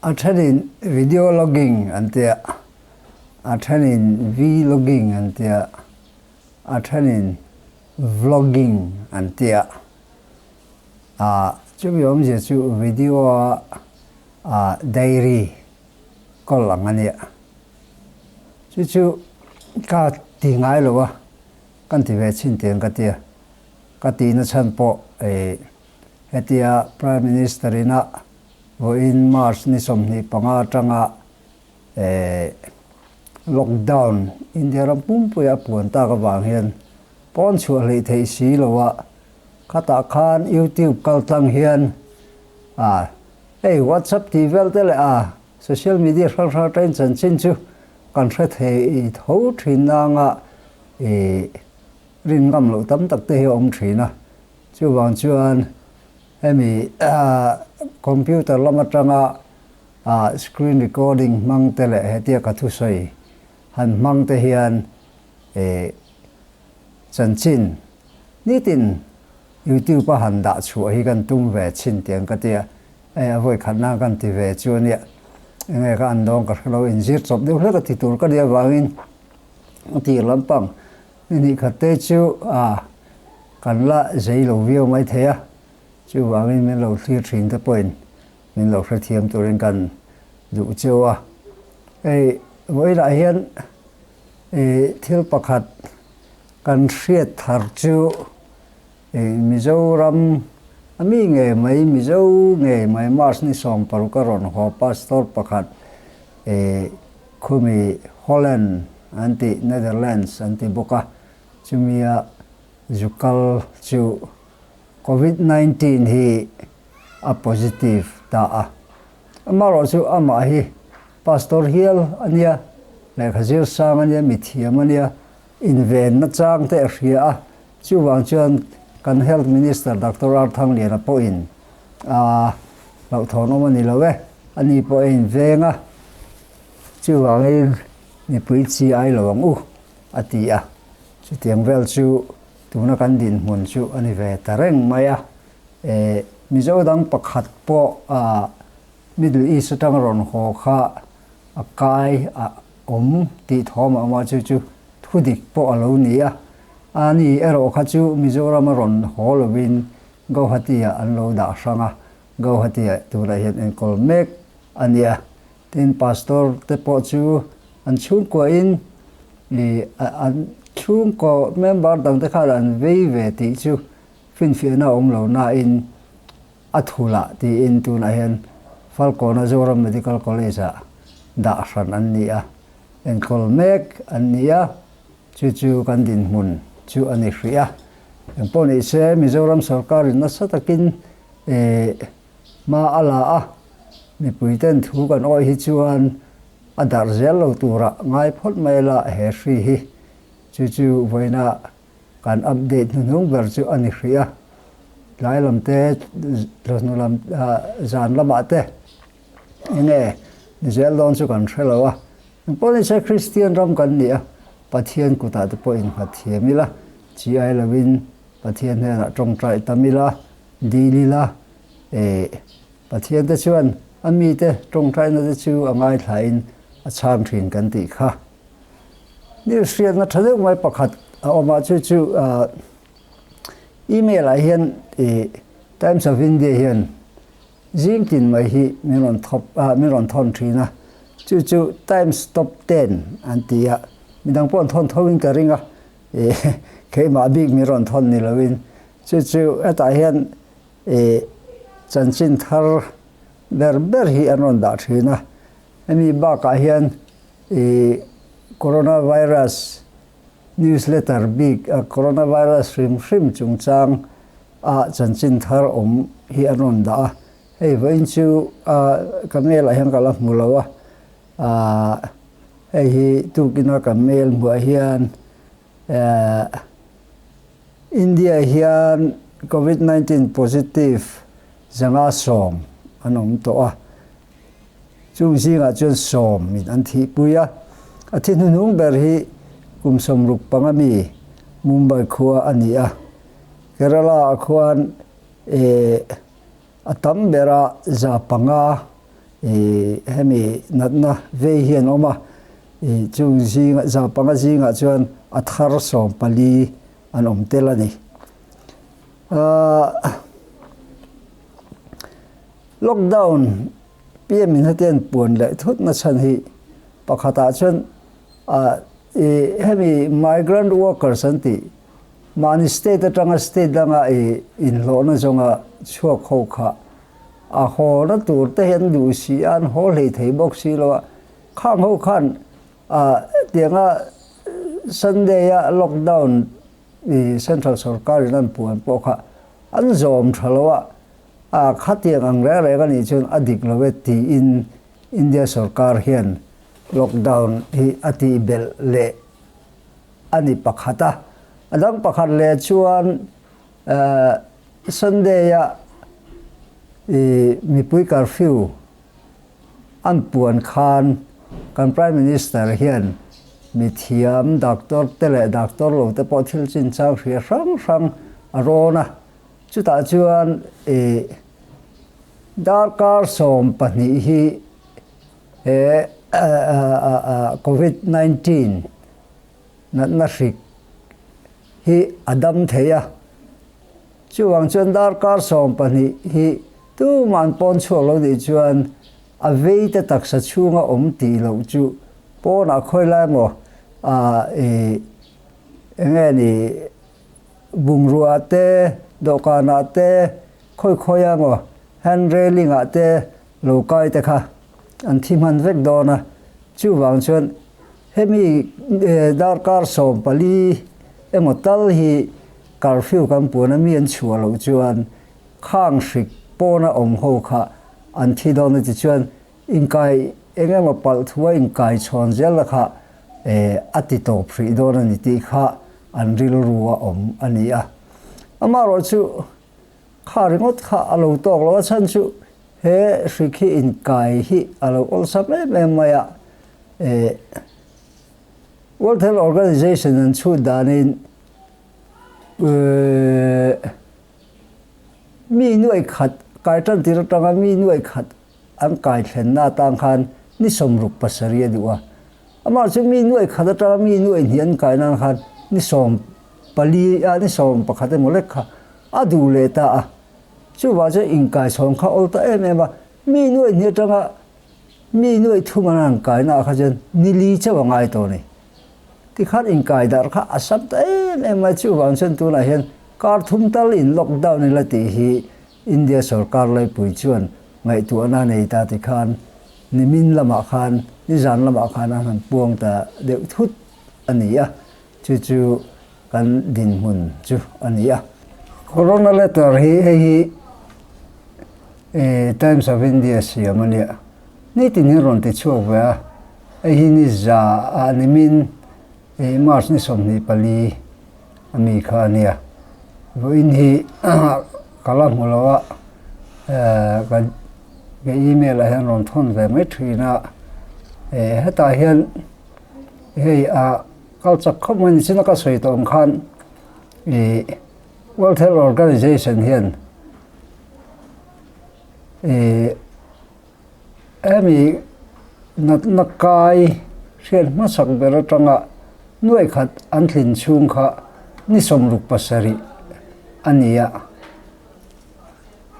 A thenin video logging an tia, a thenin vlogging an tia, a thenin vlogging an tia. Ah chumi awmzia chu video a ah diary kawl ang a nia. Chu chu ka ti ngai lo a, kan ti ve chhin tiang ka tia. Ka tihna chhan pawh eh hetia Prime Minister ina Vawiin March ni 25 atanga lockdown India ram pumpuia a puan tak avang hian pawn chhuah hleih theih si lo a, khatah khan YouTube kal tlang hian a hei WhatsApp tih vel te leh a social media hrang hrang atangin chanchin chu kan hre thei tho thin nanga ih rin ngam loh tam tak te hi a awm thin a, chuvang chuan Hemi computer lam atanga screen recording hmang te leh hetia ka thusawi han hmang te hian chanchin nitin YouTube a han dah chhuah hi kan tum ve chhin tiang ka tia, hei a vawi khat nan kan ti ve chu ania, enge ka an dawn ka hrelo inzir chawp deuh hlek a ti tur ka nih avangin a tir lampang ni hnih khat te chu a. Kan la zei lo viau mai thei a, chuvangin min lo thlir thin te pawhin min lo hrethiam turin kan duh cheu a. Hei vawiinah hian ih thil pakhat kan hriat thar chu ih Mizoram a mi ngei mai Mizo ngei mai March ni 16 a rawn haw Pastor pakhat ih khumi Holland an tih Netherlands an ti bawk a. Chumia zu kal chu Covid 19 hi a positive ta a. Amaherawh chu amah hi Pastor hial a nia, lehkha zir sang a nia, mithiam a nia, invenna chang te a hria a. Chuvang chuan kan Health Minister Doctor R Thangliana pawhin a hlauhthawn awm a ni lo e, ani pawh a inveng a. Chuvangin mipui chi ai lo ang u. a ti a. Chutiang vel chu tuna kan dinhmun chu a ni ve ta reng mai a. E, Mizo dang pakhat pawh a Middle East atanga rawn haw kha a kai a awm tih thawm a awm a, chu chu thudik pawh a lo ni a. A ni erawh kha chu Mizorama rawn haw lovin Gauhati-ah an lo dah hrang a, Gauhati-ah tunah hian enkawl mek a ni a. Tin, pastor te pawh chu an chhungkuahin ih an chhungkaw member dang te khan an vei ve tih chu finfiahna a awm lo nain a thulah tiin tunah hian Falkawna Zoram Medical College ah dah hran an ni a, enkawl mek an ni a, chu chu kan dinhmun chu a ni hrih a. Engpawh ni se Mizoram sorkarin nasa takin ih Hma a la a, mipuiten thu kan awih hi chuan a darh zel lo turah ngai phawt mai la he hri hi. Chu chu vawiina kan update hnuhnung ber chu a ni hrih a. Tlai lam te, tlawhnu lam zan lamah te enge ni zel dawn chu kan hre lo a. Engpawh ni se Kristian ram kan ni a, Pathian kutah te pawh innghat thiam ila, chi ai lovin Pathian hnenah tawngtai tam ila, Dil ila, eh, Pathian te chuan a mite tawngtaina te chu a ngaithlain a chhang thin kan tih kha. News hriatna tha deuh mai pakhat a awm a, chu chu email ah hian eh Times of India hian zing tin mai hi min rawn thawp ah min rawn thawn thin a, chu chu Times Top Ten an ti a, midang pawh an thawn tho in ka ring a, eh keimah bik min rawn thawn ni loin Chu chu hetah hian ih chanchin thar ber ber hi an rawn dah thin a, hemi bakah hian ih coronavirus newsletter bik a coronavirus hrim hrim chungchang a chanchin thar awm hi an rawn dah a, hei vawiin chu ah ka mail ah hian ka la hmu lo a, ah hei hi tukina ka mail hmuah hian eh. India hian Covid 19 positive 110 an awm tawh a, chung zingah chuan sawm in an thihpui a, a thi hnuhnung ber hi kum 65 mi Mumbai khua a ni a, Kerala ah khuan a tam bera 500. Ih hemi natna vei hi an awm a, ih chung zingah 500 zingah chuan a thar 14 an awm tel a ni. Ahh lockdown PM in hetiang puan leh thut na chhan hi pakhatah chuan ah ih hemi migrant workers an tih mahni state atanga state danga ih inhlawhna zawnga chhuak ho kha a haw na tur te hi an duh si a an haw hlei thei bawk si lo a khang ho khan ah tianga Sunday a lockdown ih central sorkar in an puan pawh kha an zawm tha lo a. A khatiang ang reng reng a nih chuan a dik lo e tiin India sorkar hian lockdown hi a tih belh leh a ni pakhat a. A dang pakhat leh chuan Sunday-a mipui curfew an puan khan kan Prime Minister hian mithiam doctor te leh doctor lo te pawh thil chinchang hria hrang hrang a rawn a. Chutah chuan ih darkar 12 hi he Covid 19 natna hrik hi a dam thei a. Chuvang chuan darkar 12 hi tuman pawn chhuak lo nih chuan a veite taksa chhunga awm tih loh chu pawnah khawi lai emaw ih eng nge ni Bungrua te, dawhkanah te, khawi khawi a maw hand railing ah te lo kai te kha an thi hman vek dawn a, chuvang chuan hemi darkar 14 emaw tal hi curfew kan puan a mi an chhuah loh chuan khang hrik pawna awm ho kha an thi dawn a tichuan Inkai eng emaw palh thua inkai chhawn zel la kha a ti tawp hrih dawn a ni tih kha an rilru a awm a ni a. Amaherawh chu kha ringawt kha a lo tawk lo a chhan chu he hrik hi inkai hi a lo awlsam em em mai a. World Health Organization an chhut danin mi nuaih khat kai tan tir atanga mi nuaih khat an kai thlenna atang khan ni 67 a duh a. Amah chu mi 100 atanga mi 2,000 an kai nan khan ni 14 a ni 11 emaw lek kha a duh leh ta a. Chuvang chuan inkai chhawn kha awl ta em em a, mi 2,000 atanga mi 3,000 an han kai naah kha chuan ni li chauh a ngai tawh a ni. Tikhan inkai darh kha a sam ta em em a, chuvang chuan tunah hian kar thum tal in lockdown ila tih hi India sorkar laipui chuan ngaihtuahna a nei ta tikhan nimin lamah khan, nizan lamah khan an han puang ta deuh thut a ni a, chu chu kan dinhmun chu a ni a. Corona letter hi hei hi Times of India siam a nia, nitin hi rawn ti chhuak ve a, hei hi niza ah nimin March ni 24 a mi kha a nia. Vawiin hi ka la hmu lo a, ka email ah hian rawn thawn ve mai thin a, hetah hian hei a kal chak khawp mai nichin a ka sawi tawh ang khan ih World Health Organization hian ih Hemi natna kai hriat hmasak ber atanga nuaih khat an tlin chhung kha ni 67 a ni a.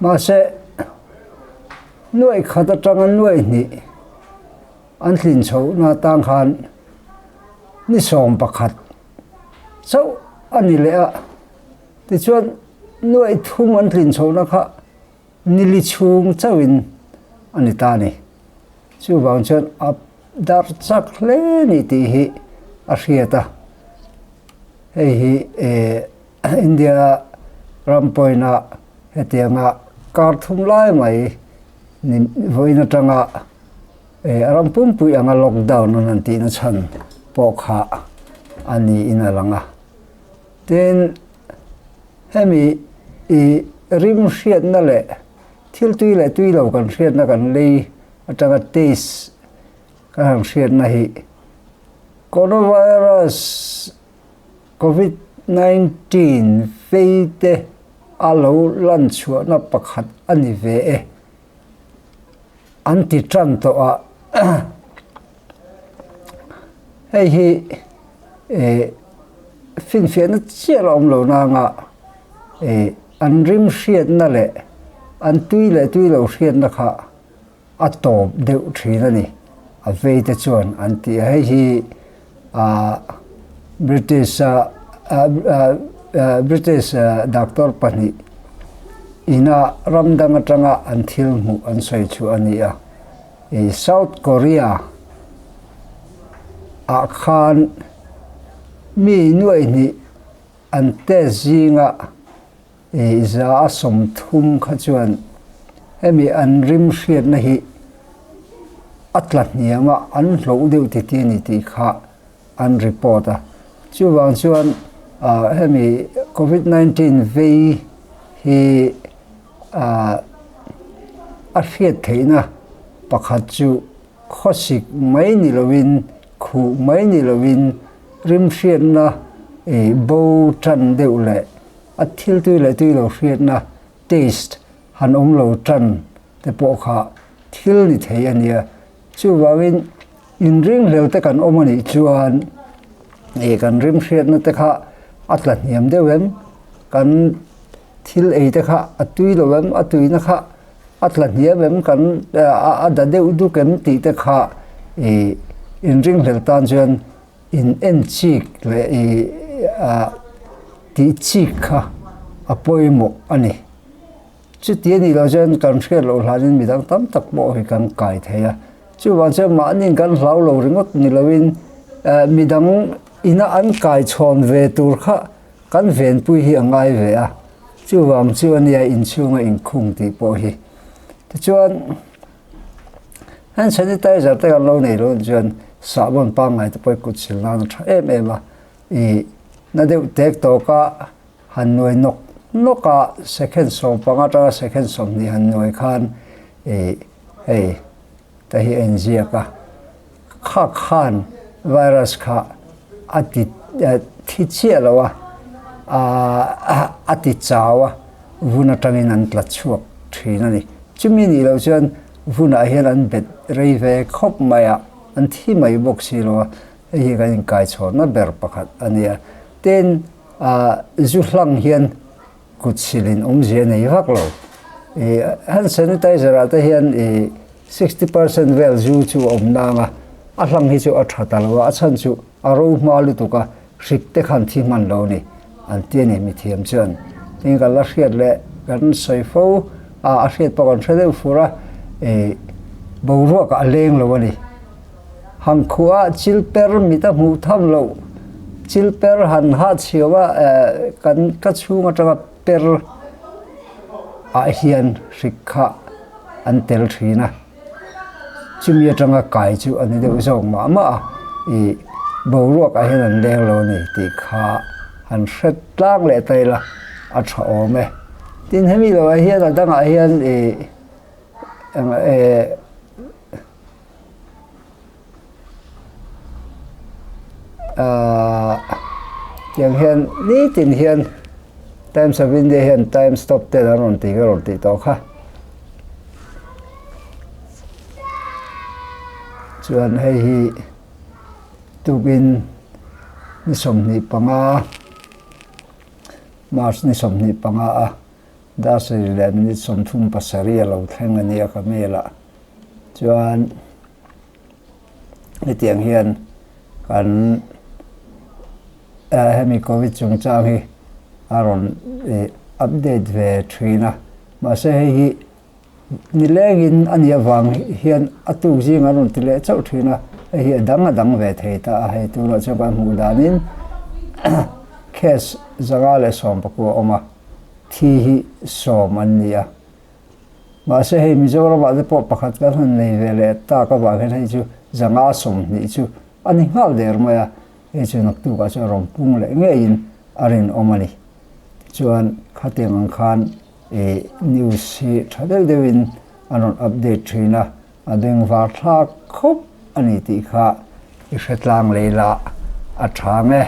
Mahse, nuaih khat atanga nuaih hnih an tlin chhohna atang khan ni 11 chauh a ni leh a. Tichuan, nuaih thum an tlin chhohna kha Nili chhung chauhin a ni ta a ni. Chuvang chuan a darh chak hle ni tih hi a hriat a. Hei hi India ram pawina hetianga kar thum lai mai ni vawiin atanga a ram pumpui anga lockdown an han tihna chhan pawh kha a niin a lang a. Tin, hemi i rim hriatna leh thil tui leh tui lo kan hriatna kan lei atanga taste kan han hriatna hi coronavirus covid 19 vei te a lo lan chhuahna pakhat a ni ve e. an ti tan tawh a. Hei hi finfiahna chiah la awm lo nanga an rim hriatna leh an tui leh tui lo hriatna kha a tawp deuh thin a ni. A vei te chuan an ti a, hei hi British a British doctor pahnih ina ram dang atanga an thil hmuh an sawi chu a ni a. South Korea ah khan mi nuaihnih an test zinga 130 kha chuan hemi an rim hriatna hi a tla hniam a, an hloh deuh titi a ni tih kha an report a. Chuvang chuan hemi Covid 19 vei hi a hriat theihna pakhat chu khawsik mai ni lovin, khuh mai ni lovin rim hriatna bo tan deuh leh a thil tui leh tui lo hriatna, taste, han awm lo tan te pawh kha thil ni thei a nia. Chuvangin inringhlel te kan awm a nih chuan kan rim hriatna te kha a tla hniam deuh em? Kan thil ei te kha a tui lo em? A tuina kha a tla hniam em? Kan a da deuh duk em tih te kha inringhlel tan chuan in en chik leh i tih chik kha a pawimawh a ni. Chuti a nih loh chuan kan hriat loh hlanin midang tam tak pawh hi kan kai thei a. Chuvang chuan mahniin kan hlau lo ringawt ni loin midang ina an kai chhawn ve tur kha kan venpui hi a ngai ve a. Chuvang chu a nia inchhunga inkhung tih pawh hi. Tichuan. Hand sanitizer te kan lo nei lo chuan sahbawn pangngai te pawh hi kut sil nan a tha em em a, ih na deuh tek tawk a han nuai nawk nawk a second 15 atanga second 20 han nuai khan ih hei te hi a inziak a, kha khan virus kha a ti thi chiah lo a, a ti chau a. Vun atangin an tla chhuak thin a ni. Chumi nih loh chuan vunah hian an bet rei ve khawp mai a, an thi mai bawk si lo a, hei hi kan inkaichhawnna ber pakhat a ni a. Tin, zu hlang hian kut silin awmzia nei vak lo. Hand sanitizer ah te hian 60% vel zu chu a awm nang a, a hlang hi chu a tha ta lo a, a chhan chu a ro hma lutuk a, hrik te khan thi hman lo ni an ti a ni mithiam chuan. Tin kan la hriat leh kan sawi fo a, a hriat pawh kan hre deuh fur a, ih boruak ah a leng lo a ni. Hangkhuah chil per mit a hmuh tham loh, chil per han hah chhiau a eh kan ka chhung atanga per ah hian hrik kha an tel thin a. Chumi atanga kai chu a ni deuh zawk mah mah a, ih boruak ah hian an leng lo a ni tih kha han hre tlang leh ta ila a tha awm e. Tin hemi lo ah hian a dangah hian ih eh ahh tiang hian nitin hian Times of India hian Times Top ten an rawn tih ka rawn tih tawh kha. Chuan hei hi tukin ni 25 March ni 25 a dar sarih leh minute 37 a lo thleng a nia ka mail ah chuan hetiang hian kan hemi covid chungchang hi a rawn update ve thin a mahse hei hi nilengin a nih avang hian a tuk zing an rawn ti leh chauh thin a hei hi a dang a dang ve thei ta a hei tunah chuan kan hmuh danin case 119 a awm a thi hi 10 an ni a. Mahse hei Mizoramah te pawh pakhat kan han nei ve leh tak avang hian hei chu 120 chu a ni nghal der mai a, hei chu naktukah chuan rawn pung leh ngeiin a rinawm a ni. Tichuan khatiang ang khan ih news hi tha deuh deuhin an rawn update thin a, a bengvar thlak khawp a ni tih kha i hre tlang lei lah a tha ang e.